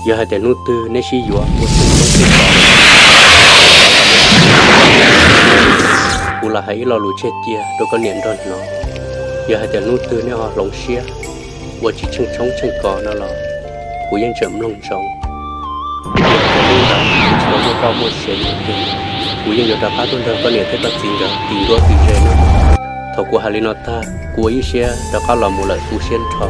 Yog hais tias hnub twg neb sib yuav ua txheej tshoob txheej kos, kuv los hais ib lo lus tseg cia rau koj niam nrog hnov. Yog hais tias hnub twg neb ho hloov siab ua tsis tsheej tshoob tsheej kos no los kuv yeej tseem mloog ntsoov. Yog hais tias hnub ntawd kuv tsis tau muaj txoj muaj sia yuav ces, kuv yeej yuav rov qab tuaj nrog koj niam thiab koj txiv nkawd tis nruab tis ze no. Thaum kuv hais li no tag, kuv ua ib siab rov qab los mus lawm tu siab nrho.